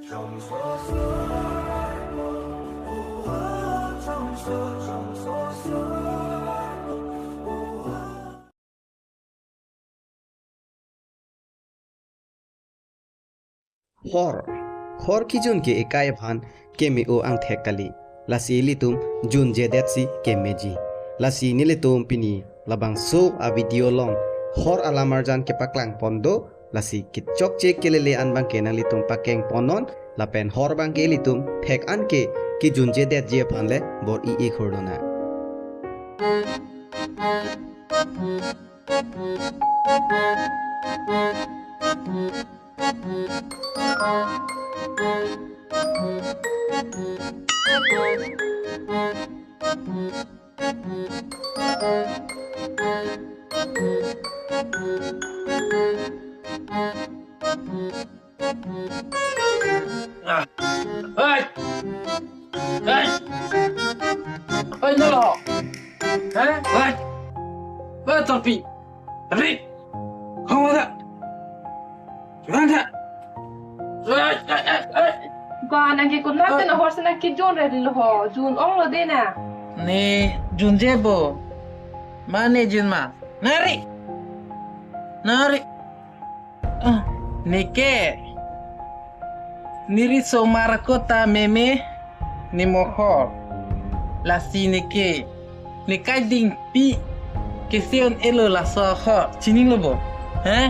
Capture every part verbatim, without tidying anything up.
Hor. Hor kejun ke ekai aphan keme-o angthek kali. Lasi ilitum junjedetsi kemeji. Lasi nelitum pini labangso a-video along hor alam arjan kepaklang pon do. Lasi kechokche kelele an abangke nanglitum pakeng ponnon, lapen hor abangke ilitum thek an ke kejunjedetji aphan le bor-i-e khur lonang. Ah. Hei! Hei! Hei, nalo! Hei! Hei! Hei, Torpi! Rik! Hong ada! Randa! Hei! Hei! Hei! Hei! Ba, nangke kunat na horsi nangkejun re lo ho, jun onglo de na. Ne junje bo. Ma ne jun ma. Nari! Nari! Ah, neke. Neri somar kota meme, ne mohor. Lasi neke. Nekai dingpi. Kesi un-elo laso ahor. Chinilo bo. He?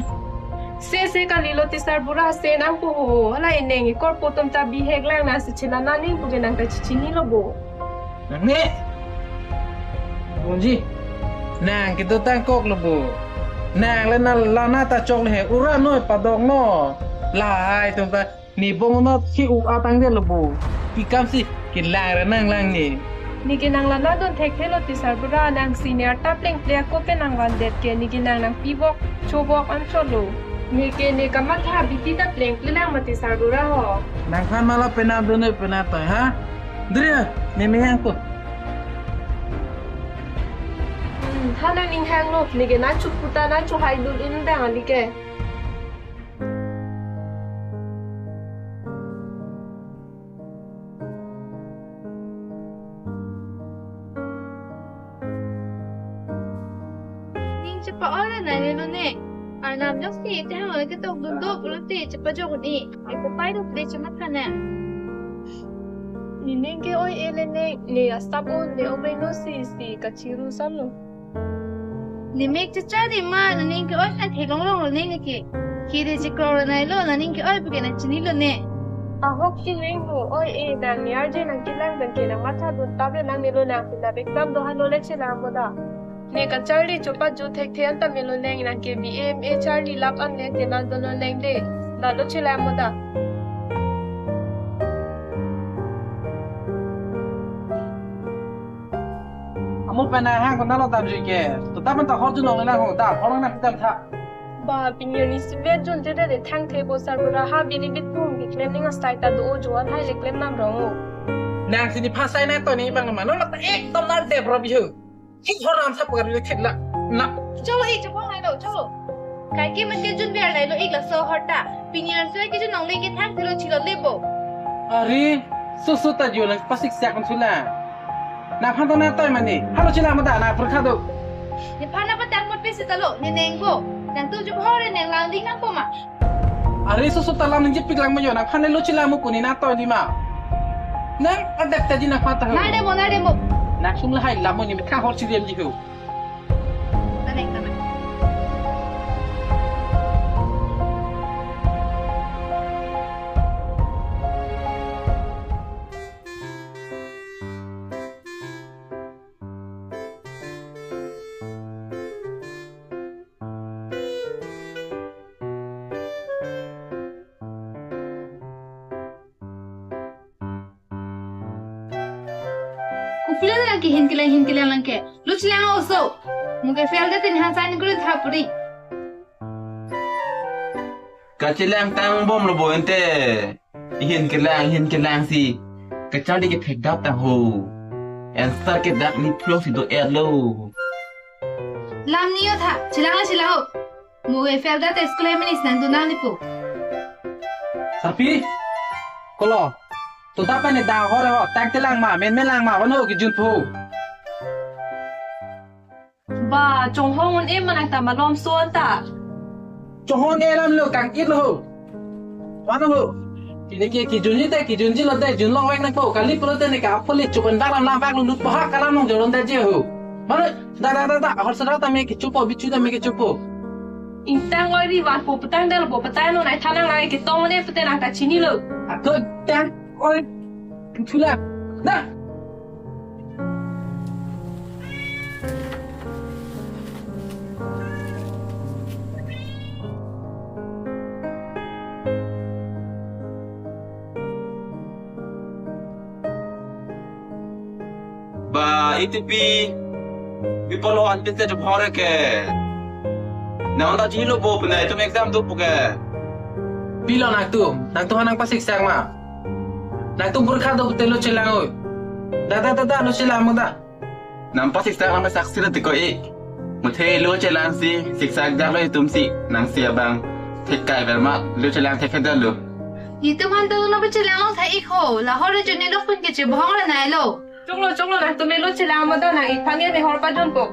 Se se kalilo Tisar Bura, se nangpu ho. Hala ineng ikorpo atum ta bihek lang, nangsi chelang nangning pu ke nang ta chichinilo bo. Nang ne. Bonji. Nang kedotang koklo bo. Nang le na lana ta chokle he. Ura noi padokno. Lahai atum ta ne bong not si u atang detlo bo. Pi kam si kelang ra nanglang ne. Neke nang lana dun thekthelo Tisar Bura, nang senior ta plengple ako pen nangvandet ke neke nang nangpibok chobok anchotlo. Neke ne kamatha abidi ta plengple lang ma Tisar Bura ho. Nangphan ma la penap dun penap toi ha. Dre, ne mehang ko. Hmm, ha nangning hanglo, neke nangchoputa nangchohai dul un dang ali ke. Ning chepa-ol nai lo ne. Arnam jongsi te hang ketok dun do pulote chepajok ne. Eko pai do ple chematha ne. Nening ke oi-e le ne, ne asap un, ne obreno si si kachiru samlo. Ne mek chechari ma, nening ke-oi kan thelong long lo ne neke. Kiri chikro lo nai lo, nening ke-oi pu ke nangchinilo ne. Ahok si neng ho, oi-e, nang ne arje nangkelang abangke nangmatha dun tap le nang melo nang pinap exam do halo le chelang mo da. Ne kacharli chopa ju thekthe an ta melo neng, nangke B A M A charli lap an le tenal dono neng de. Dalo chelang mo da. Amo pen nang hang konatlo damji ke. To ta pen ta hor junong nang ho ta, hor nang dam tha. Ba, pini arni sibet junjedet thangthe bo Sarbura, ha bini bit pum bi klem ning asai ta do o juan hai le klem nam rong o. Nangsi ne phasai na to ne bang ma, non ta ekdom na dep ro bihu. Thik hor nam sap kar le thik la. Na. Cholo, eh, cholo, hai lo, cholo. Kaike mate jun biar nai lo ik laso ahor ta. Pini arni sibet ke junong le ke thangthe lo chilo le bo. Are, soso ta jun nang pasik siak kon sula. Nangphan ta na toi mane. Halo chelang mo da nang purkha do. Nephan na patang mot pe sita lo, ne neng bo. Nangtum ju hor neng lang ding nang po ma. Are soso ta lam ningje pik lang mo yo, nangphan lo chelang mo kuni na toi di ma. Nang adak ta di nangphan ta ho. Nang de mo, nang de mo. Nang sum lahai lam mo ne mekha hor chiriem di ho. Taneng, taneng. Kopilo nang ke hin kelang hin kelang lang ke. Lo chelang oso. Mo ke fail det tin han sign kuri tha puri. Kachelang tang bom lo bo ente. Hin kelang, hin kelang si. Kacharli ke thekdap tang ho. Answer ke dak ni phlong si do-et lo. Lam ni yo tha, chelang la chelang o. Mo ke fail det school minis nang do nang ni po. Sarpi. Kolo. Tuta pen ne da hor ho, tak telang ma, menmen lang ma, vano kijun po. Ba, chonghong un-e ma nang ta malom so ta. Chonghong un-e alam lo, kang-it lo ho. Vano ho. Pini ke kijunji te, kijunji lote, junlong vek nangpo, kali pulote ne ka apoli chupan bak lam lam bak lo lut pohak kalam nong joron ta je ho. Vano, da da da da, hor sera tame kechopo, bichu tame kechopo. Ingtang oi ri van po petang del po petang no nai thanang nang ketong ne pete nang ta chinilo. Ako tang oi, thula. Da. Ba, itipi. Pi polo an pite jop hore ke. Nang ta chilo bo puna itum exam do puke. Pilo nangtum, nangtum nang pasik sang ma. Nangtum pur kha do pute lo chelang oi. Da da da da lo chelang mo da. Nang pasik sang nang saksi lo tiko i. Muthe lo chelang si, siksak dak lo itum si, nang si abang. Thek kai berma, lo chelang thek kai lo. Itum han do lo chelang lo tha ik ho, lahore juni lo pun ke chebohong ra nai lo. Chunglo, chunglo, nangtum lo chelang mo da nang iphan ye ne hor pajun po.